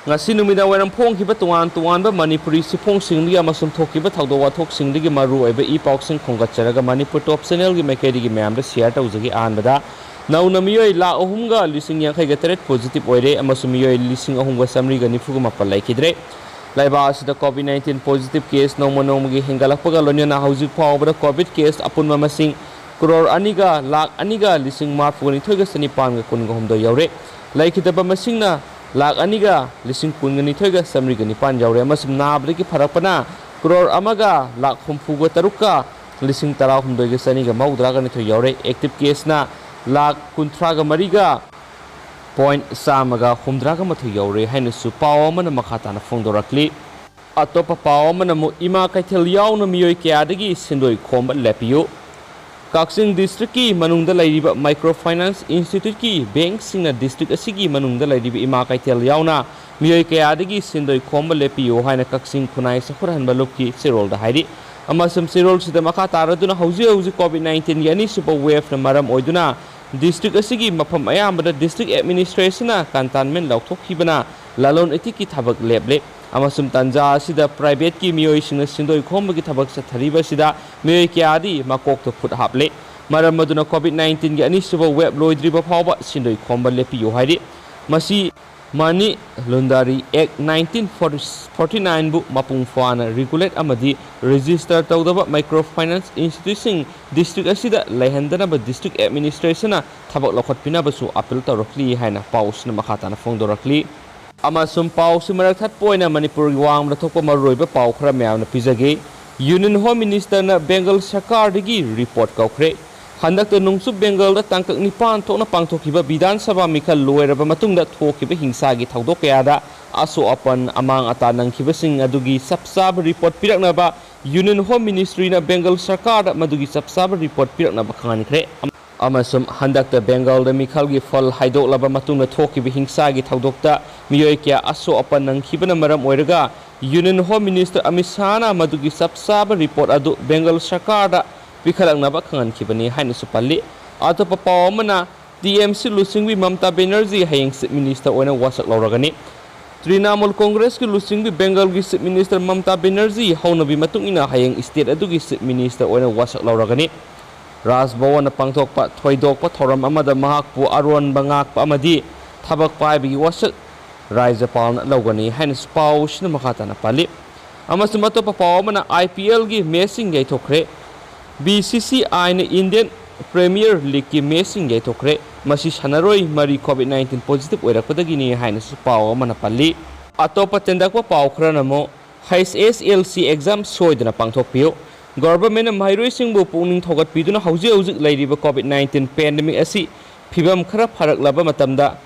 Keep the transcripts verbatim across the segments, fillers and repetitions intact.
ꯉꯁꯤ ꯅꯨꯃꯤꯗꯥꯡ ꯋꯥꯏꯔꯝ ꯐꯣꯡꯈꯤꯕ ꯇꯣꯉꯥꯟ ꯇꯣꯉꯥꯟꯕ ꯃꯅꯤꯄꯨꯔꯤ ꯁꯤꯐꯣꯡꯁꯤꯡꯗꯒꯤ ꯑꯃꯁꯨꯡ ꯊꯣꯛꯈꯤꯕ ꯊꯧꯗꯣꯛ ꯋꯥꯊꯣꯛꯁꯤꯡꯗꯒꯤ ꯃꯔꯨ ꯑꯣꯏꯕ ꯏ ꯄꯥꯎꯁꯤꯡ ꯈꯣꯝꯒꯠꯆꯔꯒ ꯃꯅꯤꯄꯨꯔ ꯇꯣꯞ ꯆꯦꯅꯦꯜꯒꯤ ꯃꯥꯏꯀꯩꯗꯒꯤ ꯃꯌꯥꯝꯗ ꯁꯤꯌꯥꯔ ꯇꯧꯖꯒꯦ꯫ ꯑꯍꯥꯟꯕꯗ, ꯅꯧꯅ ꯃꯤꯑꯣꯏ ꯂꯥꯈ ꯑꯍꯨꯝꯒ ꯂꯤꯁꯤꯡ ꯌꯥꯡꯈꯩꯒ ꯇꯔꯦꯠ ꯄꯣꯖꯤꯇꯤꯚ ꯑꯣꯏꯔꯦ ꯑꯃꯁꯨꯡ ꯃꯤꯑꯣꯏ ꯂꯤꯁꯤꯡ ꯑꯍꯨꯝꯒ ꯆꯥꯃꯔꯤꯒ ꯅꯤꯐꯨꯒ ꯃꯥꯄꯟ ꯂꯩꯈꯤꯗ꯭ꯔꯦ꯫ ꯂꯩꯕꯥꯛ ꯑꯁꯤꯗ ꯀꯣꯚꯤꯗ ꯅꯥꯏꯟꯇꯤꯟ ꯄꯣꯖꯤꯇꯤꯚ ꯀꯦꯁ ꯅꯣꯡꯃ ꯅꯣꯡꯃꯒꯤ ꯍꯦꯟꯒꯠꯂꯛꯄꯒ ꯂꯣꯏꯅꯅ ꯍꯧꯖꯤꯛ ꯐꯥꯎꯕꯗ ꯀꯣꯚꯤꯗ ꯀꯦꯁ ꯑꯄꯨꯟꯕ ꯃꯁꯤꯡ ꯀ꯭ꯔꯣꯔ ꯑꯅꯤꯒ ꯂꯥꯈ ꯑꯅꯤꯒ ꯂꯤꯁꯤꯡ ꯃꯔꯤꯐꯨꯒ ꯅꯤꯊꯣꯏꯒ ꯆꯅꯤꯄꯥꯟꯒ ꯀꯨꯟꯒ ꯍꯨꯝꯗꯣꯏ ꯌꯧꯔꯦ꯫ ꯂꯩꯈꯤꯗꯕ ꯃꯁꯤꯡꯅ ꯂꯥꯈ ꯑꯅꯤꯒ ꯂꯤꯁꯤꯡ ꯀꯨꯟꯒ ꯅꯤꯊꯣꯏꯒ ꯆꯥꯃꯔꯤꯒ ꯅꯤꯄꯥꯟ ꯌꯧꯔꯦ ꯑꯃꯁꯨꯡ ꯅꯥꯕꯗꯒꯤ ꯐꯔꯛꯄꯅ ꯀ꯭ꯔꯣꯔ ꯑꯃꯒ ꯂꯥꯈ ꯍꯨꯝꯐꯨꯒ ꯇꯔꯨꯛꯀ ꯂꯤꯁꯤꯡ ꯇꯔꯥꯍꯨꯝꯗꯣꯏꯒ ꯆꯅꯤꯒ ꯃꯧꯗ꯭ꯔꯥꯒ ꯅꯤꯊꯣꯏ ꯌꯧꯔꯦ꯫ ꯑꯦꯛꯇꯤꯚ ꯀꯦꯁꯅ ꯂꯥꯈ ꯀꯨꯟꯊ꯭ꯔꯥꯒ ꯃꯔꯤꯒ ꯄꯣꯏꯟ ꯆꯥꯝꯃꯒ ꯍꯨꯝꯗ꯭ꯔꯥꯒ ꯃꯥꯊꯣꯏ ꯌꯧꯔꯦ ꯍꯥꯏꯅꯁꯨ ꯄꯥꯎ ꯑꯃꯅ ꯃꯈꯥ ꯇꯥꯅ ꯐꯣꯡꯗꯣꯔꯛꯂꯤ꯫ ꯑꯇꯣꯞꯄ ꯄꯥꯎ ꯑꯃꯅ ꯑꯃꯨꯛ ꯏꯃꯥ ꯀꯩꯊꯦꯜ ꯌꯥꯎꯅ ꯃꯤꯑꯣꯏ ꯀꯌꯥꯗꯒꯤ ꯁꯦꯟꯗꯣꯏ ꯈꯣꯝꯕ ꯂꯦꯞꯄꯤꯌꯨ꯫ ꯀꯛꯆꯤꯡ ꯗꯤꯁꯇ꯭ꯔꯤꯛꯀꯤ ꯃꯅꯨꯡꯗ ꯂꯩꯔꯤꯕ ꯃꯥꯏꯀ꯭ꯔꯣ ꯐꯥꯏꯅꯥꯟꯁ ꯏꯟꯁꯇꯤꯇ꯭ꯌꯨꯠꯀꯤ ꯕꯦꯡꯁꯤꯡꯅ ꯗꯤꯁꯇ꯭ꯔꯤꯛ ꯑꯁꯤꯒꯤ ꯃꯅꯨꯡꯗ ꯂꯩꯔꯤꯕ ꯏꯃꯥ ꯀꯩꯊꯦꯜ ꯌꯥꯎꯅ ꯃꯤꯑꯣꯏ ꯀꯌꯥꯗꯒꯤ ꯁꯦꯟꯗꯣꯏ ꯈꯣꯝꯕ ꯂꯦꯞꯄꯤꯌꯨ ꯍꯥꯏꯅ ꯀꯛꯆꯤꯡ ꯈꯨꯟꯅꯥꯏ ꯆꯥꯎꯈꯠꯍꯟꯕ ꯂꯨꯞꯀꯤ ꯆꯦꯔꯣꯜꯗ ꯍꯥꯏꯔꯤ꯫ ꯑꯃꯁꯨꯡ ꯆꯦꯔꯣꯜꯁꯤꯗ ꯃꯈꯥ ꯇꯥꯔꯗꯨꯅ ꯍꯧꯖꯤꯛ ꯍꯧꯖꯤꯛ ꯀꯣꯚꯤꯗ ꯅꯥꯏꯟꯇꯤꯟꯒꯤ ꯑꯅꯤꯁꯨꯕ ꯋꯦꯚꯅ ꯃꯔꯝ ꯑꯣꯏꯗꯨꯅ ꯗꯤꯁꯇ꯭ꯔꯤꯛ ꯑꯁꯤꯒꯤ ꯃꯐꯝ ꯑꯌꯥꯝꯕꯗ ꯗꯤꯁꯇ꯭ꯔꯤꯛ ꯑꯦꯗꯃꯤꯅꯤꯁꯇ꯭ꯔꯦꯁꯟꯅ ꯀꯟꯇꯥꯏꯟꯃꯦꯟ ꯂꯥꯎꯊꯣꯛꯈꯤꯕꯅ ꯂꯂꯣꯟ ꯏꯇꯤꯛꯀꯤ ꯊꯕꯛ ꯂꯦꯞꯂꯦ꯫ ꯑꯃꯁꯨꯡ ꯇꯥꯟꯖꯥ ꯑꯁꯤꯗ ꯄ꯭ꯔꯥꯏꯚꯦꯠꯀꯤ ꯃꯤꯑꯣꯏꯁꯤꯡꯅ ꯁꯦꯟꯗꯣꯏ ꯈꯣꯝꯕꯒꯤ ꯊꯕꯛ ꯆꯠꯊꯔꯤꯕ ꯑꯁꯤꯗ ꯃꯤꯑꯣꯏ ꯀꯌꯥꯗꯤ ꯃꯀꯣꯛꯇ ꯐꯨꯠ ꯍꯥꯞꯂꯦ꯫ ꯃꯔꯝ ꯑꯗꯨꯅ ꯀꯣꯚꯤꯗ ꯅꯥꯏꯟꯇꯤꯟꯒꯤ ꯑꯅꯤꯁꯨꯕ ꯋꯦꯚ ꯂꯣꯏꯗ꯭ꯔꯤꯕ ꯐꯥꯎꯕ ꯁꯦꯟꯗꯣꯏ ꯈꯣꯝꯕ ꯂꯦꯞꯄꯤꯌꯨ ꯍꯥꯏꯔꯤ꯫ ꯃꯁꯤ ꯃꯅꯤ ꯂꯨꯟꯗꯥꯔꯤ ꯑꯦꯛ ꯅꯥꯏꯟꯇꯤꯟ ꯐꯣꯔꯇꯤ ꯅꯥꯏꯟꯕꯨ ꯃꯄꯨꯡ ꯐꯥꯅ ꯔꯤꯒꯨꯂꯦꯠ ꯑꯃꯗꯤ ꯔꯦꯖꯤꯁꯇꯔ ꯇꯧꯗꯕ ꯃꯥꯏꯀ꯭ꯔꯣ ꯐꯥꯏꯅꯥꯟꯁ ꯏꯟꯁꯇꯤꯇ꯭ꯌꯨꯠꯁꯤꯡ ꯗꯤꯁꯇ꯭ꯔꯤꯛ ꯑꯁꯤꯗ ꯂꯩꯍꯟꯗꯅꯕ ꯗꯤꯁꯇ꯭ꯔꯤꯛ ꯑꯦꯗꯃꯤꯅꯤꯁꯇ꯭ꯔꯦꯁꯟꯅ ꯊꯕꯛ ꯂꯧꯈꯠꯄꯤꯅꯕꯁꯨ ꯑꯄꯤꯜ ꯇꯧꯔꯛꯂꯤ ꯍꯥꯏꯅ ꯄꯥꯎꯁꯤꯅ ꯃꯈꯥ ꯇꯥꯅ ꯐꯣꯡꯗꯣꯔꯛꯂꯤ꯫ ꯑꯃꯁꯨꯡ ꯄꯥꯎꯁꯤ ꯃꯔꯛ ꯊꯠꯄ ꯑꯣꯏꯅ ꯃꯅꯤꯄꯨꯔꯒꯤ ꯋꯥꯡꯃꯗ ꯊꯣꯛꯄ ꯃꯔꯨꯑꯣꯏꯕ ꯄꯥꯎ ꯈꯔ ꯃꯌꯥꯝꯅ ꯄꯤꯖꯒꯦ꯫ ꯌꯨꯅꯤꯌꯟ ꯍꯣꯝ ꯃꯤꯅꯤꯁꯇꯔꯅ ꯕꯦꯡꯒꯜ ꯁꯔꯀꯥꯔꯗꯒꯤ ꯔꯤꯄꯣꯔꯠ ꯀꯧꯈ꯭ꯔꯦ꯫ ꯍꯟꯗꯛꯇ ꯅꯣꯡꯆꯨꯞ ꯕꯦꯡꯒꯜꯗ ꯇꯥꯡꯀꯛ ꯅꯤꯄꯥꯟ ꯊꯣꯛꯅ ꯄꯥꯡꯊꯣꯛꯈꯤꯕ ꯕꯤꯙꯥꯟ ꯁꯚꯥ ꯃꯤꯈꯜ ꯂꯣꯏꯔꯕ ꯃꯇꯨꯡꯗ ꯊꯣꯛꯈꯤꯕ ꯍꯤꯡꯁꯥꯒꯤ ꯊꯧꯗꯣꯛ ꯀꯌꯥꯗ ꯑꯁꯣꯛ ꯑꯄꯟ, ꯑꯃꯥꯡ ꯑꯇꯥ ꯅꯪꯈꯤꯕꯁꯤꯡ ꯑꯗꯨꯒꯤ ꯆꯞ ꯆꯥꯕ ꯔꯤꯄꯣꯔꯠ ꯄꯤꯔꯛꯅꯕ ꯌꯨꯅꯤꯌꯟ ꯍꯣꯝ ꯃꯤꯅꯤꯁꯇ꯭ꯔꯤꯅ ꯕꯦꯡꯒꯜ ꯁꯔꯀꯥꯔꯗ ꯃꯗꯨꯒꯤ ꯆꯞ ꯆꯥꯕ ꯔꯤꯄꯣꯔꯠ ꯄꯤꯔꯛꯅꯕ ꯈꯪꯍꯟꯈ꯭ꯔꯦ꯫ ꯑꯃꯁꯨꯡ ꯍꯟꯗꯛꯇ ꯕꯦꯡꯒꯜꯗ ꯃꯤꯈꯜꯒꯤ ꯐꯜ ꯍꯥꯏꯗꯣꯛꯂꯕ ꯃꯇꯨꯡꯗ ꯊꯣꯛꯈꯤꯕ ꯍꯤꯡꯁꯥꯒꯤ ꯊꯧꯗꯣꯛꯇ ꯃꯤꯑꯣꯏ ꯀꯌꯥ ꯑꯁꯣꯛ ꯑꯄꯟ ꯅꯪꯈꯤꯕꯅ ꯃꯔꯝ ꯑꯣꯏꯔꯒ ꯌꯨꯅꯤꯌꯟ ꯍꯣꯝ ꯃꯤꯅꯤꯁꯇꯔ ꯑꯃꯤꯠ ꯁꯥꯍꯅ ꯃꯗꯨꯒꯤ ꯆꯞ ꯆꯥꯕ ꯔꯤꯄꯣꯔꯠ ꯑꯗꯨ ꯕꯦꯡꯒꯜ ꯁꯔꯀꯥꯔꯗ ꯄꯤꯈꯠꯂꯛꯅꯕ ꯈꯪꯍꯟꯈꯤꯕꯅꯤ ꯍꯥꯏꯅꯁꯨ ꯄꯜꯂꯤ꯫ ꯑꯇꯣꯞꯄ ꯄꯥꯎ ꯑꯃꯅ, ꯇꯤ ꯑꯦꯝ ꯁꯤ ꯂꯨꯆꯤꯡꯕꯤ ꯃꯃꯇꯥ ꯕꯦꯅꯔꯖꯤ ꯍꯌꯦꯡ ꯆꯤꯐ ꯃꯤꯅꯤꯁꯇꯔ ꯑꯣꯏꯅ ꯋꯥꯁꯛ ꯂꯧꯔꯒꯅꯤ꯫ ꯇ꯭ꯔꯤꯅꯥꯃꯨꯜ ꯀꯣꯡꯒ꯭ꯔꯦꯁꯀꯤ ꯂꯨꯆꯤꯡꯕꯤ ꯕꯦꯡꯒꯜꯒꯤ ꯆꯤꯐ ꯃꯤꯅꯤꯁꯇꯔ ꯃꯃꯇꯥ ꯕꯦꯅꯔꯖꯤ ꯍꯧꯅꯕꯤ ꯃꯇꯨꯡ ꯏꯟꯅ ꯍꯌꯦꯡ ꯁ꯭ꯇꯦꯠ ꯑꯗꯨꯒꯤ ꯆꯤꯐ ꯃꯤꯅꯤꯁꯇꯔ ꯑꯣꯏꯅ ꯋꯥꯁꯛ ꯂꯧꯔꯒꯅꯤ꯫ ꯔꯥꯖ ꯚꯋꯟꯅ ꯄꯥꯡꯊꯣꯛꯄ ꯊꯣꯏꯗꯣꯛꯄ ꯊꯧꯔꯝ ꯑꯃꯗ ꯃꯍꯥꯛꯄꯨ ꯑꯔꯣꯟꯕ ꯉꯥꯛꯄ ꯑꯃꯗꯤ ꯊꯕꯛ ꯄꯥꯏꯕꯒꯤ ꯋꯥꯁꯛ ꯔꯥꯖ꯭ꯌꯄꯥꯜꯅ ꯂꯧꯒꯅꯤ ꯍꯥꯏꯅꯁꯨ ꯄꯥꯎꯁꯤꯅ ꯃꯈꯥ ꯇꯥꯅ ꯄꯜꯂꯤ꯫ ꯑꯃꯁꯨꯡ ꯑꯇꯣꯞꯄ ꯄꯥꯎ ꯑꯃꯅ, I P algae ꯃꯦꯆꯁꯤꯡ ꯌꯩꯊꯣꯛꯈ꯭ꯔꯦ꯫ B C ꯁꯤ ꯑꯥꯏꯅ ꯏꯟꯗꯤꯌꯟ ꯄ꯭ꯔꯤꯃꯤꯌꯔ ꯂꯤꯒꯀꯤ ꯃꯦꯆꯁꯤꯡ ꯌꯩꯊꯣꯛꯈ꯭ꯔꯦ꯫ ꯃꯁꯤ ꯁꯥꯟꯅꯔꯣꯏ ꯃꯔꯤ ꯀꯣꯚꯤꯗ ꯅꯥꯏꯟꯇꯤꯟ ꯄꯣꯖꯤꯇꯤꯚ ꯑꯣꯏꯔꯛꯄꯗꯒꯤꯅꯤ ꯍꯥꯏꯅꯁꯨ ꯄꯥꯎ ꯑꯃꯅ ꯄꯜꯂꯤ꯫ ꯑꯇꯣꯞꯄ ꯇꯦꯟꯗꯛꯄ ꯄꯥꯎ ꯈꯔꯅ ꯑꯃꯨꯛ, H S L C exam ꯁꯣꯏꯗꯅ ꯄꯥꯡꯊꯣꯛꯄꯤꯌꯨ꯫ ꯒꯣꯚꯔꯟꯃꯦꯟꯠꯅ ꯃꯍꯩꯔꯣꯏꯁꯤꯡꯕꯨ ꯄꯨꯛꯅꯤꯡ ꯊꯧꯒꯠꯄꯤꯗꯨꯅ ꯍꯧꯖꯤꯛ ꯍꯧꯖꯤꯛ ꯂꯩꯔꯤꯕ ꯀꯣꯚꯤꯗ ꯅꯥꯏꯟꯇꯤꯟ ꯄꯦꯟꯗꯦꯃꯤꯛ ꯑꯁꯤ ꯐꯤꯚꯝ ꯈꯔ ꯐꯔꯛꯂꯕ ꯃꯇꯝꯗ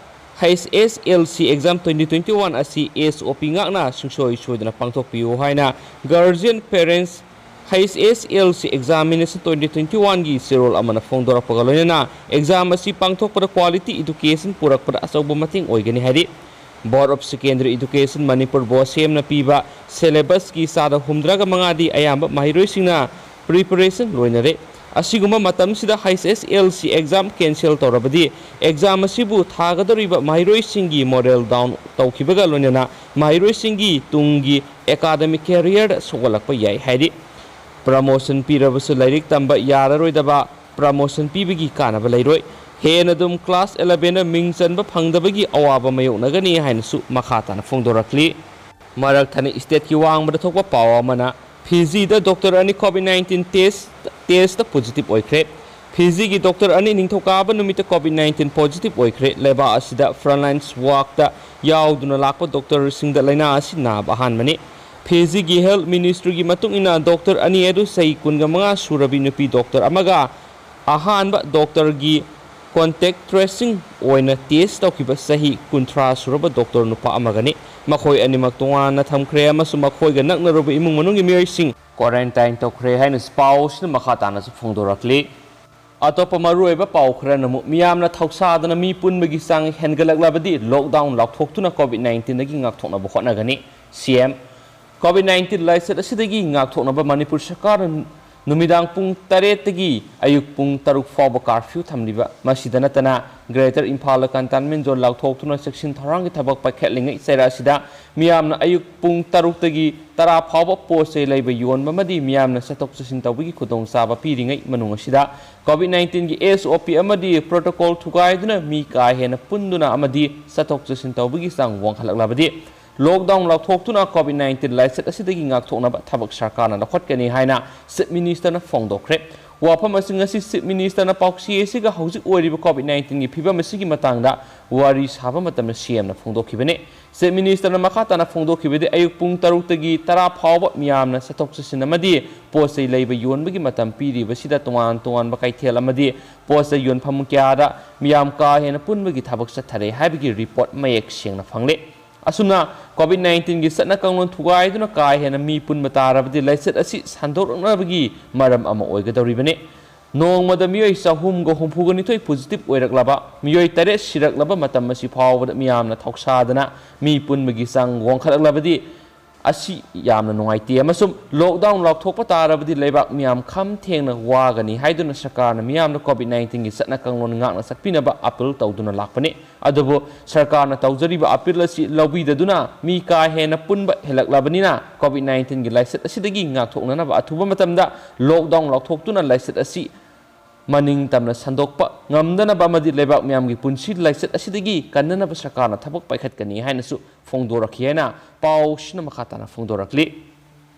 H S L C exam twenty twenty one ꯑꯁꯤ ꯑꯦꯁ ꯑꯣ ꯄꯤ ꯉꯥꯛꯅ ꯁꯨꯡꯁꯣꯏ ꯁꯣꯏꯗꯅ ꯄꯥꯡꯊꯣꯛꯄꯤꯌꯨ ꯍꯥꯏꯅ guardian parents H S L C examination twenty twenty ꯋꯥꯟꯒꯤ ꯆꯦꯔꯣꯜ ꯑꯃꯅ ꯐꯣꯡꯗꯣꯔꯛꯄꯒ ꯂꯣꯏꯅꯅ ꯑꯦꯛꯖꯥꯝ ꯑꯁꯤ ꯄꯥꯡꯊꯣꯛꯄꯗ ꯀ꯭ꯋꯥꯂꯤꯇꯤ ꯏꯗꯨꯀꯦꯁꯟ ꯄꯨꯔꯛꯄꯗ ꯑꯆꯧꯕ ꯃꯇꯦꯡ ꯑꯣꯏꯒꯅꯤ ꯍꯥꯏꯔꯤ꯫ ꯕꯣꯔꯗ ꯑꯣꯐ ꯁꯦꯀꯦꯟꯗꯔꯤ ꯏꯗꯨꯀꯦꯁꯟ ꯃꯅꯤꯄꯨꯔ, ꯕꯣꯁꯦꯝꯅ ꯄꯤꯕ ꯁꯦꯂꯦꯕꯁꯀꯤ ꯆꯥꯗ ꯍꯨꯝꯗ꯭ꯔꯥꯒ ꯃꯉꯥꯗꯤ ꯑꯌꯥꯝꯕ ꯃꯍꯩꯔꯣꯏꯁꯤꯡꯅ ꯄ꯭ꯔꯤꯄꯦꯔꯦꯁꯟ ꯂꯣꯏꯅꯔꯦ꯫ ꯑꯁꯤꯒꯨꯝꯕ ꯃꯇꯝꯁꯤꯗ H S L C exam cancel ꯇꯧꯔꯕꯗꯤ ꯑꯦꯛꯖꯥꯝ ꯑꯁꯤꯕꯨ ꯊꯥꯒꯗꯧꯔꯤꯕ ꯃꯍꯩꯔꯣꯏꯁꯤꯡꯒꯤ ꯃꯣꯔꯦꯜ ꯗꯥꯎꯟ ꯇꯧꯈꯤꯕꯒ ꯂꯣꯏꯅꯅ ꯃꯍꯩꯔꯣꯏꯁꯤꯡꯒꯤ ꯇꯨꯡꯒꯤ ꯑꯦꯀꯥꯗꯃꯤꯛ ꯀꯦꯔꯤꯌꯔꯗ ꯁꯣꯛꯍꯜꯂꯛꯄ ꯌꯥꯏ ꯍꯥꯏꯔꯤ꯫ ꯄ꯭ꯔꯃꯣꯁꯟ ꯄꯤꯔꯕꯁꯨ ꯂꯥꯏꯔꯤꯛ ꯇꯝꯕ ꯌꯥꯔꯔꯣꯏꯗꯕ, ꯄ꯭ꯔꯃꯣꯁꯟ ꯄꯤꯕꯒꯤ ꯀꯥꯟꯅꯕ ꯂꯩꯔꯣꯏ꯫ ꯍꯦꯟꯅ ꯑꯗꯨꯝ ꯀ꯭ꯂꯥꯁ ꯑꯦꯂꯦꯚꯦꯟꯗ ꯃꯤꯡ ꯆꯟꯕ ꯐꯪꯗꯕꯒꯤ ꯑꯋꯥꯕ ꯃꯥꯌꯣꯛꯅꯒꯅꯤ ꯍꯥꯏꯅꯁꯨ ꯃꯈꯥ ꯇꯥꯅ ꯐꯣꯡꯗꯣꯔꯛꯂꯤ꯫ ꯃꯔꯛ ꯊꯠꯅ ꯁ꯭ꯇꯦꯠꯀꯤ ꯋꯥꯡꯃꯗ ꯊꯣꯛꯄ ꯄꯥꯎ ꯑꯃꯅ, ꯐꯤꯖꯤꯗ ꯗꯣꯛꯇꯔ ꯑꯅꯤ COVID nineteen test, test positive ꯑꯣꯏꯈ꯭ꯔꯦ꯫ ꯐꯤꯖꯤꯒꯤ ꯗꯣꯛꯇꯔ ꯑꯅꯤ ꯅꯤꯡꯊꯧꯀꯥꯕ ꯅꯨꯃꯤꯠꯇ ꯀꯣꯚꯤꯗ ꯅꯥꯏꯟꯇꯤꯟ ꯄꯣꯖꯤꯇꯤꯚ ꯑꯣꯏꯈ꯭ꯔꯦ꯫ ꯂꯩꯕꯥꯛ ꯑꯁꯤꯗ ꯐ꯭ꯔꯟꯂꯥꯏꯟꯁ ꯋꯥꯔꯛꯇ ꯌꯥꯎꯗꯨꯅ ꯂꯥꯛꯄ ꯗꯣꯛꯇꯔꯁꯤꯡꯗ ꯂꯥꯏꯅꯥ ꯑꯁꯤ ꯅꯥꯕ ꯑꯍꯥꯟꯕꯅꯤ꯫ ꯐꯤꯖꯤꯒꯤ ꯍꯦꯜꯊ ꯃꯤꯅꯤꯁꯇ꯭ꯔꯤꯒꯤ ꯃꯇꯨꯡ ꯏꯟꯅ, ꯗꯣꯛꯇꯔ ꯑꯅꯤ ꯑꯗꯨ ꯆꯍꯤ ꯀꯨꯟꯒ ꯃꯉꯥ ꯁꯨꯔꯕꯤ ꯅꯨꯄꯤ ꯗꯣꯛꯇꯔ ꯑꯃꯒ ꯑꯍꯥꯟꯕ ꯗꯣꯛꯇꯔꯒꯤ ꯀꯣꯟꯇꯦꯛ ꯇ꯭ꯔꯦꯁꯤꯡ ꯑꯣꯏꯅ ꯇꯦꯁ ꯇꯧꯈꯤꯕ ꯆꯍꯤ ꯀꯨꯟꯊ꯭ꯔꯥ ꯁꯨꯔꯕ ꯗꯣꯛꯇꯔ ꯅꯨꯄꯥ ꯑꯃꯒꯅꯤ꯫ ꯃꯈꯣꯏ ꯑꯅꯤꯃꯛ ꯇꯣꯉꯥꯟꯅ ꯊꯝꯈ꯭ꯔꯦ ꯑꯃꯁꯨꯡ ꯃꯈꯣꯏꯒ ꯅꯛꯅꯔꯨꯕ ꯏꯃꯨꯡ ꯃꯅꯨꯡꯒꯤ ꯃꯤꯑꯣꯏꯁꯤꯡ ꯀ꯭ꯋꯥꯔꯦꯟꯇꯥꯏꯟ ꯇꯧꯈ꯭ꯔꯦ ꯍꯥꯏꯅ ꯄꯥꯎꯁꯤꯅ ꯃꯈꯥ ꯇꯥꯅꯁꯨ ꯐꯣꯡꯗꯣꯔꯛꯂꯤ꯫ ꯑꯇꯣꯞꯄ ꯃꯔꯨꯑꯣꯏꯕ ꯄꯥꯎ ꯈꯔꯅ ꯑꯃꯨꯛ, ꯃꯤꯌꯥꯝꯅ ꯊꯧꯁꯥꯗꯅ ꯃꯤ ꯄꯨꯟꯕꯒꯤ ꯆꯥꯡ ꯍꯦꯟꯒꯠꯂꯛꯂꯕꯗꯤ ꯂꯣꯛꯗꯥꯎꯟ ꯂꯥꯎꯊꯣꯛꯇꯨꯅ ꯀꯣꯚꯤꯗ ꯅꯥꯏꯟꯇꯤꯟꯗꯒꯤ ꯉꯥꯛꯊꯣꯛꯅꯕ ꯍꯣꯠꯅꯒꯅꯤ꯫ ꯁꯤ ꯑꯦꯝ, ꯀꯣꯚꯤꯗ ꯅꯥꯏꯟꯇꯤꯟ ꯂꯥꯏꯆꯠ ꯑꯁꯤꯗꯒꯤ ꯉꯥꯛꯊꯣꯛꯅꯕ ꯃꯅꯤꯄꯨꯔ ꯁꯔꯀꯥꯔꯅ ꯅꯨꯃꯤꯗꯥꯡ ꯄꯨꯡ ꯇꯔꯦꯠꯇꯒꯤ ꯑꯌꯨꯛ ꯄꯨꯡ ꯇꯔꯨꯛ ꯐꯥꯎꯕ curfew ꯊꯝꯂꯤꯕ, ꯃꯁꯤꯗ ꯅꯠꯇꯅ Greater Imphal Containment Zone ꯂꯥꯎꯊꯣꯛꯇꯨꯅ ꯆꯦꯛꯁꯤꯟ ꯊꯧꯔꯥꯡꯒꯤ ꯊꯕꯛ ꯄꯥꯏꯈꯠꯂꯤꯉꯩ ꯆꯩꯔꯥꯛ ꯑꯁꯤꯗ ꯃꯤꯌꯥꯝꯅ ꯑꯌꯨꯛ ꯄꯨꯡ ꯇꯔꯨꯛꯇꯒꯤ ꯇꯔꯥ ꯐꯥꯎꯕ ꯄꯣꯠ ꯆꯩ ꯂꯩꯕ ꯌꯣꯟꯕ ꯑꯃꯗꯤ ꯃꯤꯌꯥꯝꯅ ꯆꯠꯊꯣꯛ ꯆꯠꯁꯤꯟ ꯇꯧꯕꯒꯤ ꯈꯨꯗꯣꯡꯆꯥꯕ ꯄꯤꯔꯤꯉꯩ ꯃꯅꯨꯡ ꯑꯁꯤꯗ COVID nineteen ꯒꯤ SOP ꯑꯃꯗꯤ protocol ꯊꯨꯒꯥꯏꯗꯨꯅ ꯃꯤ ꯀꯥ ꯍꯦꯟꯅ ꯄꯨꯟꯗꯨꯅ ꯑꯃꯗꯤ ꯆꯠꯊꯣꯛ ꯆꯠꯁꯤꯟ ꯇꯧꯕꯒꯤ ꯆꯥꯡ ꯋꯥꯡꯈꯠꯂꯛꯂꯕꯗꯤ lockdown ꯂꯥꯎꯊꯣꯛꯇꯨꯅ COVID nineteen ꯂꯥꯏꯆꯠ ꯑꯁꯤꯗꯒꯤ ꯉꯥꯛꯊꯣꯛꯅꯕ ꯊꯕꯛ ꯁꯔꯀꯥꯔꯅ ꯂꯧꯈꯠꯀꯅꯤ ꯍꯥꯏꯅ Chief Minister ꯅ ꯐꯣꯡꯗꯣꯛꯈ꯭ꯔꯦ꯫ ꯋꯥꯐꯝ ꯑꯁꯤ ꯉꯁꯤ Chief Minister ꯅ ꯄꯥꯎꯆꯦ ꯑꯁꯤꯒ ꯍꯧꯖꯤꯛ ꯑꯣꯏꯔꯤꯕ COVID nineteen ꯒꯤ ꯐꯤꯕꯝ ꯑꯁꯤꯒꯤ ꯃꯇꯥꯡꯗ ꯋꯥꯔꯤ ꯁꯥꯕ ꯃꯇꯝꯗ CM ꯅ ꯐꯣꯡꯗꯣꯛꯈꯤꯕꯅꯤ꯫ Chief Minister ꯅ ꯃꯈꯥ ꯇꯥꯅ ꯐꯣꯡꯗꯣꯛꯈꯤꯕꯗꯤ, ꯑꯌꯨꯛ ꯄꯨꯡ ꯇꯔꯨꯛꯇꯒꯤ ꯇꯔꯥ ꯐꯥꯎꯕ ꯃꯤꯌꯥꯝꯅ ꯆꯠꯊꯣꯛ ꯆꯠꯁꯤꯟ ꯑꯃꯗꯤ ꯄꯣꯠ ꯆꯩ ꯂꯩꯕ ꯌꯣꯟꯕꯒꯤ ꯃꯇꯝ ꯄꯤꯔꯤꯕꯁꯤꯗ ꯇꯣꯉꯥꯟ ꯇꯣꯉꯥꯟꯕ ꯀꯩꯊꯦꯜ ꯑꯃꯗꯤ ꯄꯣꯠ ꯆꯩ ꯌꯣꯟꯐꯝ ꯀꯌꯥꯗ ꯃꯤꯌꯥꯝ ꯀꯥ ꯍꯦꯟꯅ ꯄꯨꯟꯕꯒꯤ ꯊꯕꯛ ꯆꯠꯊꯔꯦ ꯍꯥꯏꯕꯒꯤ report ꯃꯌꯦꯛ ꯁꯦꯡꯅ ꯐꯪꯂꯦ꯫ ꯑꯁꯨꯝꯅ COVID nineteen ꯒꯤ ꯆꯠꯅ ꯀꯥꯡꯂꯣꯟ ꯊꯨꯒꯥꯏꯗꯨꯅ ꯀꯥ ꯍꯦꯟꯅ ꯃꯤ ꯄꯨꯟꯕ ꯇꯥꯔꯕꯗꯤ ꯂꯥꯏꯆꯠ ꯑꯁꯤ ꯁꯟꯗꯣꯔꯛꯅꯕꯒꯤ ꯃꯔꯝ ꯑꯃ ꯑꯣꯏꯒꯗꯧꯔꯤꯕꯅꯤ꯫ ꯅꯣꯡꯃꯗ ꯃꯤꯑꯣꯏ ꯆꯍꯨꯝꯒ ꯍꯨꯝꯐꯨꯒ ꯅꯤꯊꯣꯏ positive ꯑꯣꯏꯔꯛꯂꯕ, ꯃꯤꯑꯣꯏ ꯇꯔꯦꯠ ꯁꯤꯔꯛꯂꯕ ꯃꯇꯝ ꯑꯁꯤ ꯐꯥꯎꯕꯗ ꯃꯤꯌꯥꯝꯅ ꯊꯧꯁꯥꯗꯅ ꯃꯤ ꯄꯨꯟꯕꯒꯤ ꯆꯥꯡ ꯋꯥꯡꯈꯠꯂꯛꯂꯕꯗꯤ ꯑꯁꯤ ꯌꯥꯝꯅ ꯅꯨꯡꯉꯥꯏꯇꯦ ꯑꯃꯁꯨꯡ lockdown ꯂꯥꯎꯊꯣꯛꯄ ꯇꯥꯔꯕꯗꯤ ꯂꯩꯕꯥꯛ ꯃꯤꯌꯥꯝ ꯈꯝ ꯊꯦꯡꯅ ꯋꯥꯒꯅꯤ ꯍꯥꯏꯗꯨꯅ ꯁꯔꯀꯥꯔꯅ ꯃꯤꯌꯥꯝꯗ COVID nineteen ꯒꯤ ꯆꯠꯅ ꯀꯥꯡꯂꯣꯟ ꯉꯥꯛꯅ ꯆꯠꯄꯤꯅꯕ appeal ꯇꯧꯗꯨꯅ ꯂꯥꯛꯄꯅꯤ꯫ ꯑꯗꯨꯕꯨ ꯁꯔꯀꯥꯔꯅ ꯇꯧꯖꯔꯤꯕ appeal ꯑꯁꯤ ꯂꯧꯕꯤꯗꯗꯨꯅ ꯃꯤ ꯀꯥ ꯍꯦꯟꯅ ꯄꯨꯟꯕ ꯍꯦꯜꯂꯛꯂꯕꯅꯤꯅ COVID nineteen ꯒꯤ ꯂꯥꯏꯆꯠ ꯑꯁꯤꯗꯒꯤ ꯉꯥꯛꯊꯣꯛꯅꯅꯕ ꯑꯊꯨꯕ ꯃꯇꯝꯗ lockdown ꯂꯥꯎꯊꯣꯛꯇꯨꯅ ꯂꯥꯏꯆꯠ ꯑꯁꯤ ꯃꯅꯤꯡ ꯇꯝꯅ ꯁꯟꯗꯣꯛꯄ ꯉꯝꯗꯅꯕ ꯑꯃꯗꯤ ꯂꯩꯕꯥꯛ ꯃꯤꯌꯥꯝꯒꯤ ꯄꯨꯟꯁꯤ ꯂꯥꯏꯆꯠ ꯑꯁꯤꯗꯒꯤ ꯀꯟꯅꯅꯕ ꯁꯔꯀꯥꯔꯅ ꯊꯕꯛ ꯄꯥꯏꯈꯠꯀꯅꯤ ꯍꯥꯏꯅꯁꯨ ꯐꯣꯡꯗꯣꯔꯛꯈꯤ ꯍꯥꯏꯅ ꯄꯥꯎꯁꯤꯅ ꯃꯈꯥ ꯇꯥꯅ ꯐꯣꯡꯗꯣꯔꯛꯂꯤ꯫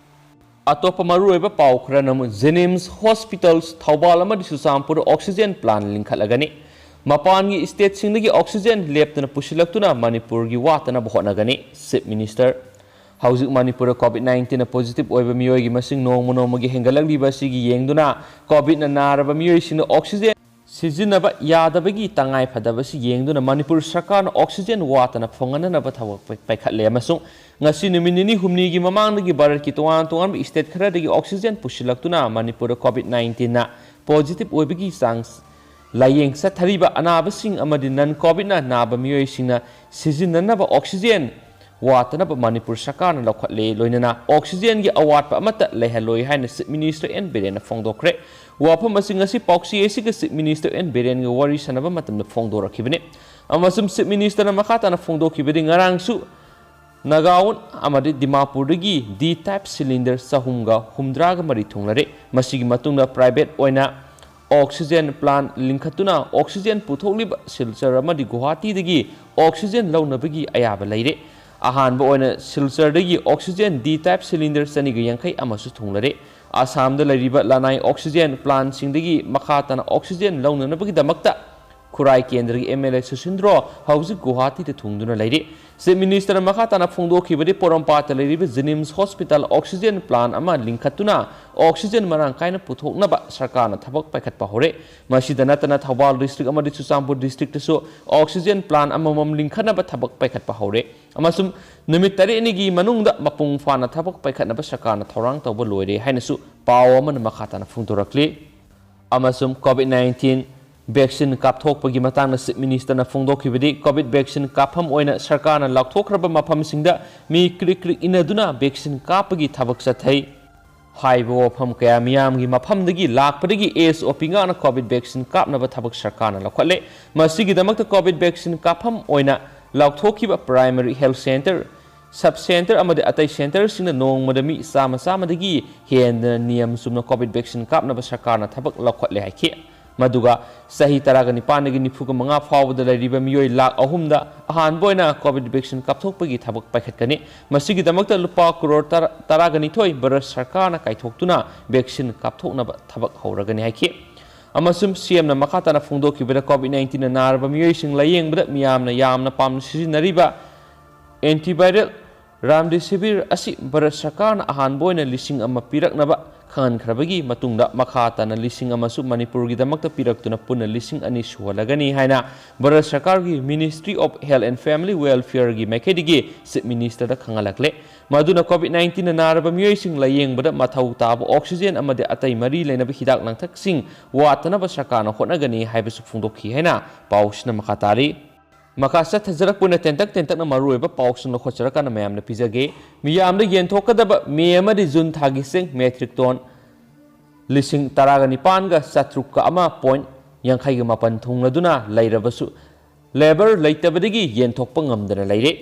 ꯑꯇꯣꯞꯄ ꯃꯔꯨꯑꯣꯏꯕ ꯄꯥꯎ ꯈꯔꯅ ꯑꯃꯨꯛ JNIMS hospitals ꯊꯧꯕꯥꯜ ꯑꯃꯗꯤ ꯆꯨꯔꯆꯥꯟꯄꯨꯔ oxygen plant ꯂꯤꯡꯈꯠꯂꯒꯅꯤ꯫ ꯃꯄꯥꯟꯒꯤ stateꯁꯤꯡꯗꯒꯤ oxygen ꯂꯦꯞꯇꯅ ꯄꯨꯁꯤꯜꯂꯛꯇꯨꯅ ꯃꯅꯤꯄꯨꯔꯒꯤ ꯋꯥꯠꯇꯅꯕ ꯍꯣꯠꯅꯒꯅꯤ, Chief Minister꯫ ꯍꯧꯖꯤꯛ ꯃꯅꯤꯄꯨꯔꯗ COVID nineteen ꯅ positive ꯑꯣꯏꯕ ꯃꯤꯑꯣꯏꯒꯤ ꯃꯁꯤꯡ ꯅꯣꯡꯃ ꯅꯣꯡꯃꯒꯤ ꯍꯦꯟꯒꯠꯂꯛꯂꯤꯕ ꯑꯁꯤꯒꯤ ꯌꯦꯡꯗꯨꯅ COVID ꯅ ꯅꯥꯔꯕ ꯃꯤꯑꯣꯏꯁꯤꯡꯅ oxygen ꯁꯤꯖꯤꯟꯅꯕ ꯌꯥꯗꯕꯒꯤ ꯇꯉꯥꯏ ꯐꯗꯕꯁꯤ ꯌꯦꯡꯗꯨꯅ ꯃꯅꯤꯄꯨꯔ ꯁꯔꯀꯥꯔꯅ oxygen ꯋꯥꯠꯇꯅ ꯐꯪꯍꯟꯅꯅꯕ ꯊꯕꯛ ꯄꯥꯏ-, ꯄꯥꯏꯈꯠꯂꯦ ꯑꯃꯁꯨꯡ ꯉꯁꯤ ꯅꯨꯃꯤꯠ ꯅꯤꯅꯤ ꯍꯨꯝꯅꯤꯒꯤ ꯃꯃꯥꯡꯗꯒꯤ ꯚꯥꯔꯠꯀꯤ ꯇꯣꯉꯥꯟ ꯇꯣꯉꯥꯟꯕ state ꯈꯔꯗꯒꯤ oxygen ꯄꯨꯁꯤꯜꯂꯛꯇꯨꯅ ꯃꯅꯤꯄꯨꯔꯗ COVID nineteen ꯅ positive ꯑꯣꯏꯕꯒꯤ ꯆꯥꯡ ꯂꯥꯌꯦꯡ ꯆꯠꯊꯔꯤꯕ ꯑꯅꯥꯕꯁꯤꯡ ꯑꯃꯗꯤ non COVID ꯅ ꯅꯥꯕ ꯃꯤꯑꯣꯏꯁꯤꯡꯅ ꯁꯤꯖꯤꯟꯅꯅꯕ oxygen ꯋꯥꯠꯇꯅꯕ ꯃꯅꯤꯄꯨꯔ ꯁꯔꯀꯥꯔꯅ ꯂꯧꯈꯠꯂꯦ꯫ ꯂꯣꯏꯅꯅ oxygenꯒꯤ ꯑꯋꯥꯠꯄ ꯑꯃꯠꯇ ꯂꯩꯍꯜꯂꯣꯏ ꯍꯥꯏꯅ Chief Minister ꯑꯦꯟ ꯕꯤꯔꯦꯟꯅ ꯐꯣꯡꯗꯣꯛꯈ꯭ꯔꯦ꯫ ꯋꯥꯐꯝ ꯑꯁꯤ ꯉꯁꯤ ꯄꯥꯎꯆꯦ ꯑꯁꯤꯒ Chief Minister ꯑꯦꯟ ꯕꯤꯔꯦꯟꯒ ꯋꯥꯔꯤ ꯁꯥꯟꯅꯕ ꯃꯇꯝꯗ ꯐꯣꯡꯗꯣꯔꯛꯈꯤꯕꯅꯤ꯫ ꯑꯃꯁꯨꯡ Chief Ministerꯅ ꯃꯈꯥ ꯇꯥꯅ ꯐꯣꯡꯗꯣꯛꯈꯤꯕꯗꯤ, ꯉꯔꯥꯡꯁꯨ ꯅꯥꯒꯥꯎꯟ ꯑꯃꯗꯤ ꯗꯤꯃꯥꯄꯨꯔꯗꯒꯤ D type cylinder ꯆꯍꯨꯝꯒ ꯍꯨꯝꯗ꯭ꯔꯥꯒ ꯃꯔꯤ ꯊꯨꯡꯂꯔꯦ꯫ ꯃꯁꯤꯒꯤ ꯃꯇꯨꯡꯗ private ꯑꯣꯏꯅ oxygen plant ꯂꯤꯡꯈꯠꯇꯨꯅ oxygen ꯄꯨꯊꯣꯛꯂꯤꯕ ꯁꯤꯜꯆꯔ ꯑꯃꯗꯤ ꯒꯨꯋꯥꯍꯥꯇꯤꯗꯒꯤ oxygen ꯂꯧꯅꯕꯒꯤ ꯑꯌꯥꯕ ꯂꯩꯔꯦ꯫ ꯑꯍꯥꯟꯕ ꯑꯣꯏꯅ ꯁꯤꯜꯆꯔꯗꯒꯤ oxygen D type cylinder ꯆꯅꯤꯒ ꯌꯥꯡꯈꯩ ꯑꯃꯁꯨ ꯊꯨꯡꯂꯔꯦ꯫ ꯑꯁꯥꯝꯗ ꯂꯩꯔꯤꯕ ꯂꯅꯥꯏ oxygen plantꯁꯤꯡꯗꯒꯤ ꯃꯈꯥ ꯇꯥꯅ oxygen ꯂꯧꯅꯅꯕꯒꯤꯗꯃꯛꯇ ꯈꯨꯔꯥꯏ ꯀꯦꯟꯗ꯭ꯔꯒꯤ MLA ꯁꯨꯁꯤꯟꯗ꯭ꯔꯣ ꯍꯧꯖꯤꯛ ꯒꯨꯋꯥꯍꯥꯇꯤꯗ ꯊꯨꯡꯗꯨꯅ ꯂꯩꯔꯤ꯫ Chief Ministerꯅ ꯃꯈꯥ ꯇꯥꯅ ꯐꯣꯡꯗꯣꯛꯈꯤꯕꯗꯤ, ꯄꯣꯔꯣꯝꯄꯥꯠꯇ ꯂꯩꯔꯤꯕ JNIMS hospital oxygen plant ꯑꯃ ꯂꯤꯡꯈꯠꯇꯨꯅ oxygen ꯃꯔꯥꯡ ꯀꯥꯏꯅ ꯄꯨꯊꯣꯛꯅꯕ ꯁꯔꯀꯥꯔꯅ ꯊꯕꯛ ꯄꯥꯏꯈꯠꯄ ꯍꯧꯔꯦ꯫ ꯃꯁꯤꯗ ꯅꯠꯇꯅ ꯊꯧꯕꯥꯜ district ꯑꯃꯗꯤ ꯆꯨꯔꯆꯥꯟꯄꯨꯔ districtꯇꯁꯨ oxygen plant ꯑꯃꯃꯝ ꯂꯤꯡꯈꯠꯅꯕ ꯊꯕꯛ ꯄꯥꯏꯈꯠꯄ ꯍꯧꯔꯦ꯫ ꯑꯃꯁꯨꯡ ꯅꯨꯃꯤꯠ ꯇꯔꯦꯠꯅꯤꯒꯤ ꯃꯅꯨꯡꯗ ꯃꯄꯨꯡ ꯐꯥꯅ ꯊꯕꯛ ꯄꯥꯏꯈꯠꯅꯕ ꯁꯔꯀꯥꯔꯅ ꯊꯧꯔꯥꯡ ꯇꯧꯕ ꯂꯣꯏꯔꯦ ꯍꯥꯏꯅꯁꯨ ꯄꯥꯎ ꯑꯃꯅ ꯃꯈꯥ ꯇꯥꯅ ꯐꯣꯡꯗꯣꯔꯛꯂꯤ꯫ ꯑꯃꯁꯨꯡ COVID nineteen vaccine ꯀꯥꯞꯊꯣꯛꯄꯒꯤ ꯃꯇꯥꯡꯗ Chief Ministerꯅ ꯐꯣꯡꯗꯣꯛꯈꯤꯕꯗꯤ, COVID vaccine ꯀꯥꯞꯐꯝ ꯑꯣꯏꯅ ꯁꯔꯀꯥꯔꯅ ꯂꯥꯎꯊꯣꯛꯈ꯭ꯔꯕ ꯃꯐꯝꯁꯤꯡꯗ ꯃꯤ ꯀ꯭ꯔꯤꯛ ꯀ꯭ꯔꯤꯛ ꯏꯟꯅꯗꯨꯅ vaccine ꯀꯥꯞꯄꯒꯤ ꯊꯕꯛ ꯆꯠꯊꯩ ꯍꯥꯏꯕ ꯋꯥꯐꯝ ꯀꯌꯥ ꯃꯤꯌꯥꯝꯒꯤ ꯃꯐꯝꯗꯒꯤ ꯂꯥꯛꯄꯗꯒꯤ SOP ꯉꯥꯛꯅ COVID vaccine ꯀꯥꯞꯅꯕ ꯊꯕꯛ ꯁꯔꯀꯥꯔꯅ ꯂꯧꯈꯠꯂꯦ꯫ ꯃꯁꯤꯒꯤꯗꯃꯛꯇ COVID vaccine ꯀꯥꯞꯐꯝ ꯑꯣꯏꯅ ꯂꯥꯎꯊꯣꯛꯈꯤꯕ primary health centre, sub centre ꯑꯃꯗꯤ ꯑꯇꯩ centreꯁꯤꯡꯅ ꯅꯣꯡꯃꯗ ꯃꯤ ꯆꯥꯝꯃ ꯆꯥꯝꯃꯗꯒꯤ ꯍꯦꯟꯅ ꯅꯤꯌꯝ ꯆꯨꯝꯅ COVID vaccine ꯀꯥꯞꯅꯕ ꯁꯔꯀꯥꯔꯅ ꯊꯕꯛ ꯂꯧꯈꯠꯂꯦ ꯍꯥꯏꯈꯤ꯫ ꯃꯗꯨꯒ ꯆꯍꯤ ꯇꯔꯥꯒ ꯅꯤꯄꯥꯟꯗꯒꯤ ꯅꯤꯐꯨꯒ ꯃꯉꯥ ꯐꯥꯎꯕꯗ ꯂꯩꯔꯤꯕ ꯃꯤꯑꯣꯏ ꯂꯥꯈ ꯑꯍꯨꯝꯗ ꯑꯍꯥꯟꯕ ꯑꯣꯏꯅ COVID vaccine ꯀꯥꯞꯊꯣꯛꯄꯒꯤ ꯊꯕꯛ ꯄꯥꯏꯈꯠꯀꯅꯤ꯫ ꯃꯁꯤꯒꯤꯗꯃꯛꯇ ꯂꯨꯄꯥ ꯀ꯭ꯔꯣꯔ ꯇꯔꯥ, ꯇꯔꯥꯒ ꯅꯤꯊꯣꯏ ꯚꯥꯔꯠ ꯁꯔꯀꯥꯔꯅ ꯀꯥꯏꯊꯣꯛꯇꯨꯅ vaccine ꯀꯥꯞꯊꯣꯛꯅꯕ ꯊꯕꯛ ꯍꯧꯔꯒꯅꯤ ꯍꯥꯏꯈꯤ꯫ ꯑꯃꯁꯨꯡ CMꯅ ꯃꯈꯥ ꯇꯥꯅ ꯐꯣꯡꯗꯣꯛꯈꯤꯕꯗ, COVID nineteenꯅ ꯅꯥꯔꯕ ꯃꯤꯑꯣꯏꯁꯤꯡ ꯂꯥꯌꯦꯡꯕꯗ ꯃꯤꯌꯥꯝꯅ ꯌꯥꯝꯅ ꯄꯥꯝꯅ ꯁꯤꯖꯤꯟꯅꯔꯤꯕ antiviral remdesivir ꯑꯁꯤ ꯚꯥꯔꯠ ꯁꯔꯀꯥꯔꯅ ꯑꯍꯥꯟꯕ ꯑꯣꯏꯅ ꯂꯤꯁꯤꯡ ꯑꯃ ꯄꯤꯔꯛꯅꯕ ꯈꯪꯍꯟꯈ꯭ꯔꯕꯒꯤ ꯃꯇꯨꯡꯗ, ꯃꯈꯥ ꯇꯥꯅ ꯂꯤꯁꯤꯡ ꯑꯃꯁꯨ ꯃꯅꯤꯄꯨꯔꯒꯤꯗꯃꯛꯇ ꯄꯤꯔꯛꯇꯨꯅ ꯄꯨꯟꯅ ꯂꯤꯁꯤꯡ ꯑꯅꯤ ꯁꯨꯍꯜꯂꯒꯅꯤ ꯍꯥꯏꯅ ꯚꯥꯔꯠ ꯁꯔꯀꯥꯔꯒꯤ Ministry of Health and Family Welfareꯒꯤ ꯃꯥꯏꯀꯩꯗꯒꯤ Chief Ministerꯗ ꯈꯪꯍꯜꯂꯛꯂꯦ꯫ ꯃꯗꯨꯅ COVID nineteenꯅ ꯅꯥꯔꯕ ꯃꯤꯑꯣꯏꯁꯤꯡ ꯂꯥꯌꯦꯡꯕꯗ ꯃꯊꯧ ꯇꯥꯕ oxygen ꯑꯃꯗꯤ ꯑꯇꯩ ꯃꯔꯤ ꯂꯩꯅꯕ ꯍꯤꯗꯥꯛ ꯂꯥꯡꯊꯛꯁꯤꯡ ꯋꯥꯠꯇꯅꯕ ꯁꯔꯀꯥꯔꯅ ꯍꯣꯠꯅꯒꯅꯤ ꯍꯥꯏꯕꯁꯨ ꯐꯣꯡꯗꯣꯛꯈꯤ ꯍꯥꯏꯅ ꯄꯥꯎꯁꯤꯅ ꯃꯈꯥ ꯇꯥꯔꯤ꯫ ꯃꯈꯥ ꯆꯠꯊꯖꯔꯛꯄ ꯑꯣꯏꯅ ꯇꯦꯟꯇꯛ ꯇꯦꯟꯇꯛꯅ ꯃꯔꯨꯑꯣꯏꯕ ꯄꯥꯎꯁꯤꯡ ꯂꯧꯈꯠꯆꯔꯀꯥꯟꯗ ꯃꯌꯥꯝꯗ ꯄꯤꯖꯒꯦ꯫ ꯃꯤꯌꯥꯝꯗ ꯌꯦꯟꯊꯣꯛꯀꯗꯕ ꯃꯦ ꯑꯃꯗꯤ ꯖꯨꯟ ꯊꯥꯒꯤ ꯆꯦꯡ ꯃꯦꯇ꯭ꯔꯤꯛ ꯇꯣꯟ ꯂꯤꯁꯤꯡ ꯇꯔꯥꯒ ꯅꯤꯄꯥꯟꯒ ꯆꯥꯇ꯭ꯔꯨꯛꯀ ꯑꯃ ꯄꯣꯏꯟ ꯌꯥꯡꯈꯩꯒ ꯃꯥꯄꯟ ꯊꯨꯡꯂꯗꯨꯅ ꯂꯩꯔꯕꯁꯨ, ꯂꯦꯕꯔ ꯂꯩꯇꯕꯗꯒꯤ ꯌꯦꯟꯊꯣꯛꯄ ꯉꯝꯗꯅ ꯂꯩꯔꯦ꯫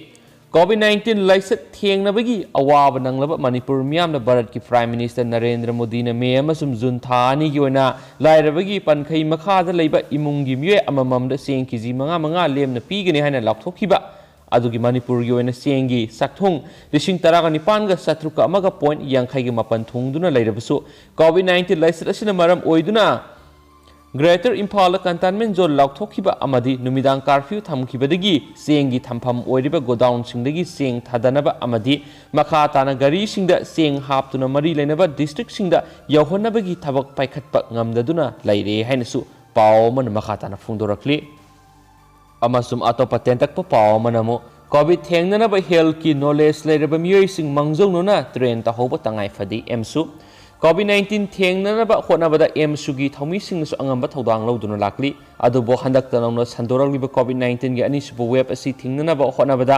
ꯀꯣꯚꯤꯗ ꯅꯥꯏꯟꯇꯤꯟ ꯂꯥꯏꯆꯠ ꯊꯦꯡꯅꯕꯒꯤ ꯑꯋꯥꯕ ꯅꯪꯂꯕ ꯃꯅꯤꯄꯨꯔ ꯃꯤꯌꯥꯝꯅ ꯚꯥꯔꯠꯀꯤ ꯄ꯭ꯔꯥꯏꯝ ꯃꯤꯅꯤꯁꯇꯔ ꯅꯔꯦꯟꯗ꯭ꯔ ꯃꯣꯗꯤꯅ ꯃꯦ ꯑꯃꯁꯨꯡ ꯖꯨꯟ ꯊꯥ ꯑꯅꯤꯒꯤ ꯑꯣꯏꯅ ꯂꯥꯏꯔꯕꯒꯤ ꯄꯟꯈꯩ ꯃꯈꯥꯗ ꯂꯩꯕ ꯏꯃꯨꯡꯒꯤ ꯃꯤꯑꯣꯏ ꯑꯃꯃꯝꯗ ꯆꯦꯡ ꯀꯦꯖꯤ ꯃꯉꯥ ꯃꯉꯥ ꯂꯦꯝꯅ ꯄꯤꯒꯅꯤ ꯍꯥꯏꯅ ꯂꯥꯎꯊꯣꯛꯈꯤꯕ ꯑꯗꯨꯒꯤ ꯃꯅꯤꯄꯨꯔꯒꯤ ꯑꯣꯏꯅ ꯆꯦꯡꯒꯤ ꯆꯥꯛꯊꯨꯡ ꯂꯤꯁꯤꯡ ꯇꯔꯥꯒ ꯅꯤꯄꯥꯟꯒ ꯆꯥꯇ꯭ꯔꯨꯛꯀ ꯑꯃꯒ ꯄꯣꯏꯟ ꯌꯥꯡꯈꯩꯒ ꯃꯥꯄꯟ ꯊꯨꯡꯗꯨꯅ ꯂꯩꯔꯕꯁꯨ, ꯀꯣꯚꯤꯗ ꯅꯥꯏꯟꯇꯤꯟ ꯂꯥꯏꯆꯠ ꯑꯁꯤꯅ ꯃꯔꯝ ꯑꯣꯏꯗꯨꯅ ꯒ꯭ꯔꯦꯇꯔ ꯏꯝꯐꯥꯜꯗ ꯀꯟꯇꯦꯟꯃꯦꯟ ꯖꯣꯟ ꯂꯥꯎꯊꯣꯛꯈꯤꯕ ꯑꯃꯗꯤ ꯅꯨꯃꯤꯗꯥꯡ ꯀꯥꯔꯐ꯭ꯌꯨ ꯊꯝꯈꯤꯕꯗꯒꯤ ꯆꯦꯡꯒꯤ ꯊꯝꯐꯝ ꯑꯣꯏꯔꯤꯕ ꯒꯣꯗꯥꯎꯟꯁꯤꯡꯗꯒꯤ ꯆꯦꯡ ꯊꯥꯗꯅꯕ ꯑꯃꯗꯤ ꯃꯈꯥ ꯇꯥꯅ ꯒꯥꯔꯤꯁꯤꯡꯗ ꯆꯦꯡ ꯍꯥꯞꯇꯨꯅ ꯃꯔꯤ ꯂꯩꯅꯕ ꯗꯤꯁꯇ꯭ꯔꯤꯛꯁꯤꯡꯗ ꯌꯧꯍꯟꯅꯕꯒꯤ ꯊꯕꯛ ꯄꯥꯏꯈꯠꯄ ꯉꯝꯗꯗꯨꯅ ꯂꯩꯔꯦ ꯍꯥꯏꯅꯁꯨ ꯄꯥꯎ ꯑꯃꯅ ꯃꯈꯥ ꯇꯥꯅ ꯐꯣꯡꯗꯣꯔꯛꯂꯤ꯫ ꯑꯃꯁꯨꯡ ꯑꯇꯣꯞꯄ ꯇꯦꯟꯇꯛꯄ ꯄꯥꯎ ꯑꯃꯅ ꯑꯃꯨꯛ, ꯀꯣꯚꯤꯗ ꯊꯦꯡꯅꯅꯕ ꯍꯦꯜꯊꯀꯤ ꯅꯣꯂꯦꯖ ꯂꯩꯔꯕ ꯃꯤꯑꯣꯏꯁꯤꯡ ꯃꯥꯡꯖꯧꯅꯅ ꯇ꯭ꯔꯦꯟ ꯇꯧꯍꯧꯕ ꯇꯉꯥꯏ ꯐꯗꯦ꯫ ꯑꯦꯝꯁꯨ꯫ ꯀꯣꯚꯤꯗ ꯅꯥꯏꯟꯇꯤꯟ ꯊꯦꯡꯅꯅꯕ ꯍꯣꯠꯅꯕꯗ ꯑꯦꯝꯁꯨꯒꯤ ꯊꯧꯃꯤꯁꯤꯡꯅꯁꯨ ꯑꯉꯝꯕ ꯊꯧꯗꯥꯡ ꯂꯧꯗꯨꯅ ꯂꯥꯛꯂꯤ꯫ ꯑꯗꯨꯕꯨ ꯍꯟꯗꯛꯇ ꯅꯧꯅ ꯁꯟꯗꯣꯔꯛꯂꯤꯕ ꯀꯣꯚꯤꯗ ꯅꯥꯏꯟꯇꯤꯟꯒꯤ ꯑꯅꯤꯁꯨꯕ ꯋꯦꯕ ꯑꯁꯤ ꯊꯤꯡꯅꯅꯕ ꯍꯣꯠꯅꯕꯗ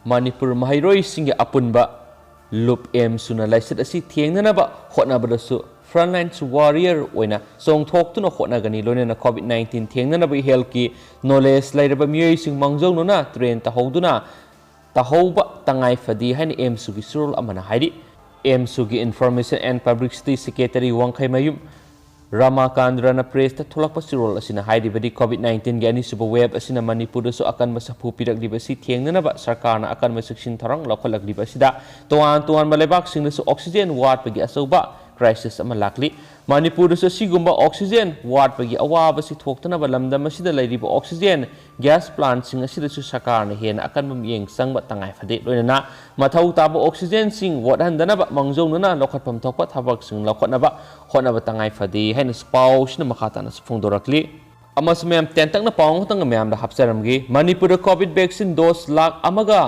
ꯃꯅꯤꯄꯨꯔ ꯃꯍꯩꯔꯣꯏꯁꯤꯡꯒꯤ ꯑꯄꯨꯟꯕ ꯂꯨꯞ ꯑꯦꯝꯁꯨꯅ ꯂꯥꯏꯆꯠ ꯑꯁꯤ ꯊꯦꯡꯅꯅꯕ ꯍꯣꯠꯅꯕꯗꯁꯨ frontline warrior ꯑꯣꯏꯅ ꯆꯣꯡꯊꯣꯛꯇꯨꯅ ꯍꯣꯠꯅꯒꯅꯤ꯫ ꯂꯣꯏꯅꯅ ꯀꯣꯚꯤꯗ ꯅꯥꯏꯟꯇꯤꯟ ꯊꯦꯡꯅꯅꯕ ꯍꯦꯜꯊꯀꯤ ꯅꯣꯂꯦꯖ ꯂꯩꯔꯕ ꯃꯤꯑꯣꯏꯁꯤꯡ ꯃꯥꯡꯖꯧꯅꯅ ꯇ꯭ꯔꯦꯟ ꯇꯧꯍꯧꯗꯨꯅ ꯇꯧꯍꯧꯕ ꯇꯉꯥꯏ ꯐꯗꯦ ꯍꯥꯏꯅ ꯑꯦꯝꯁꯨꯒꯤ ꯆꯦꯔꯣꯜ ꯑꯃꯅ ꯍꯥꯏꯔꯤ꯫ ꯑꯦꯝꯁꯨꯒꯤ Information and Publicity Secretary ꯋꯥꯡꯈꯩꯃꯌꯨꯝ ꯔꯥꯃꯥꯀꯥꯟꯗ꯭ꯔꯅ ꯄ꯭ꯔꯦꯁꯇ ꯊꯣꯛꯂꯛꯄ ꯆꯦꯔꯣꯜ ꯑꯁꯤꯅ ꯍꯥꯏꯔꯤꯕꯗꯤ, ꯀꯣꯚꯤꯗ ꯅꯥꯏꯟꯇꯤꯟꯒꯤ ꯑꯅꯤꯁꯨꯕ ꯋꯦꯕ ꯑꯁꯤꯅ ꯃꯅꯤꯄꯨꯔꯗꯁꯨ ꯑꯀꯟꯕ ꯁꯥꯐꯨ ꯄꯤꯔꯛꯂꯤꯕ ꯑꯁꯤ ꯊꯦꯡꯅꯅꯕ ꯁꯔꯀꯥꯔꯅ ꯑꯀꯟꯕ ꯆꯦꯛꯁꯤꯟ ꯊꯧꯔꯥꯡ ꯂꯧꯈꯠꯂꯛꯂꯤꯕ ꯑꯁꯤꯗ ꯇꯣꯉꯥꯟ ꯇꯣꯉꯥꯟꯕ ꯂꯩꯕꯥꯛꯁꯤꯡꯗꯁꯨ ꯑꯣꯛꯁꯤꯖꯦꯟ ꯋꯥꯠꯄꯒꯤ ꯑꯆꯧꯕ ꯀ꯭ꯔꯥꯏꯁꯤꯁ ꯑꯃ ꯂꯥꯛꯂꯤ꯫ ꯃꯅꯤꯄꯨꯔꯗꯁꯨ ꯑꯁꯤꯒꯨꯝꯕ ꯑꯣꯛꯁꯤꯖꯦꯟ ꯋꯥꯠꯄꯒꯤ ꯑꯋꯥꯕꯁꯤ ꯊꯣꯛꯇꯅꯕ ꯂꯝꯗꯝ ꯑꯁꯤꯗ ꯂꯩꯔꯤꯕ ꯑꯣꯛꯁꯤꯖꯦꯟ ꯒ꯭ꯌꯥꯁ ꯄ꯭ꯂꯥꯟꯠꯁꯤꯡ ꯑꯁꯤꯗꯁꯨ ꯁꯔꯀꯥꯔꯅ ꯍꯦꯟꯅ ꯑꯀꯟꯕ ꯃꯤꯠꯌꯦꯡ ꯆꯪꯕ ꯇꯉꯥꯏ ꯐꯗꯦ꯫ ꯂꯣꯏꯅꯅ ꯃꯊꯧ ꯇꯥꯕ ꯑꯣꯛꯁꯤꯖꯦꯟꯁꯤꯡ ꯋꯥꯠꯍꯟꯗꯅꯕ ꯃꯥꯡꯖꯧꯅꯅ ꯂꯧꯈꯠꯐꯝ ꯊꯣꯛꯄ ꯊꯕꯛꯁꯤꯡ ꯂꯧꯈꯠꯅꯕ ꯍꯣꯠꯅꯕ ꯇꯉꯥꯏ ꯐꯗꯦ ꯍꯥꯏꯅꯁꯨ ꯄꯥꯎꯁꯤꯅ ꯃꯈꯥ ꯇꯥꯅꯁꯨ ꯐꯣꯡꯗꯣꯔꯛꯂꯤ꯫ ꯑꯃꯁꯨ ꯃꯌꯥꯝ ꯇꯦꯟꯇꯛꯅ ꯄꯥꯎ ꯑꯃꯈꯛꯇꯪꯒ ꯃꯌꯥꯝꯗ ꯍꯥꯞꯆꯔꯝꯒꯦ꯫ ꯃꯅꯤꯄꯨꯔꯗ ꯀꯣꯚꯤꯗ ꯚꯦꯛꯁꯤꯟ ꯗꯣꯁ ꯂꯥꯈ ꯑꯃꯒ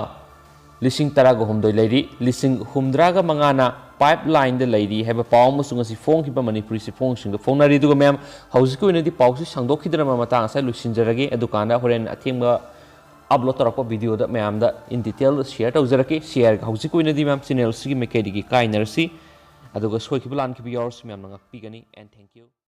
ꯂꯤꯁꯤꯡ ꯇꯔꯥꯒ ꯍꯨꯝꯗꯣꯏ ꯂꯩꯔꯤ꯫ ꯂꯤꯁꯤꯡ ꯍꯨꯝꯗ꯭ꯔꯥꯒ ꯃꯉꯥꯅ ꯄꯥꯏꯞ ꯂꯥꯏꯟꯗ ꯂꯩꯔꯤ ꯍꯥꯏꯕ ꯄꯥꯎ ꯑꯃꯁꯨ ꯉꯁꯤ ꯐꯣꯡꯈꯤꯕ ꯃꯅꯤꯄꯨꯔꯤ ꯆꯦꯐꯣꯡꯁꯤꯡꯗ ꯐꯣꯡꯅꯔꯤ꯫ ꯑꯗꯨꯒ ꯃꯌꯥꯝ, ꯍꯧꯖꯤꯛꯀꯤ ꯑꯣꯏꯅꯗꯤ ꯄꯥꯎꯁꯤ ꯁꯥꯡꯗꯣꯛꯈꯤꯗꯅꯕ ꯃꯇꯥꯡ ꯑꯁꯤꯗ ꯂꯣꯏꯁꯤꯟꯖꯔꯒꯦ꯫ ꯑꯗꯨꯀꯥꯟꯗ ꯍꯣꯔꯦꯟ ꯑꯊꯦꯡꯕ ꯑꯞꯂꯣꯗ ꯇꯧꯔꯛꯄ ꯚꯤꯗꯤꯑꯣꯗ ꯃꯌꯥꯝꯗ in detail share ꯇꯧꯖꯔꯛꯀꯦ꯫ Share ꯍꯧꯖꯤꯛꯀꯤ ꯑꯣꯏꯅꯗꯤ ꯃꯌꯥꯝ ꯆꯦꯅꯦꯜꯁꯤꯒꯤ ꯃꯥꯏꯀꯩꯗꯒꯤ ꯀꯥꯏꯅꯔꯁꯤ, ꯑꯗꯨꯒ ꯁꯣꯏꯈꯤꯕ ꯂꯥꯟꯈꯤꯕ ꯌꯥꯎꯔꯁꯨ ꯃꯌꯥꯝꯅ ꯉꯥꯛꯄꯤꯒꯅꯤ꯫ And thank you.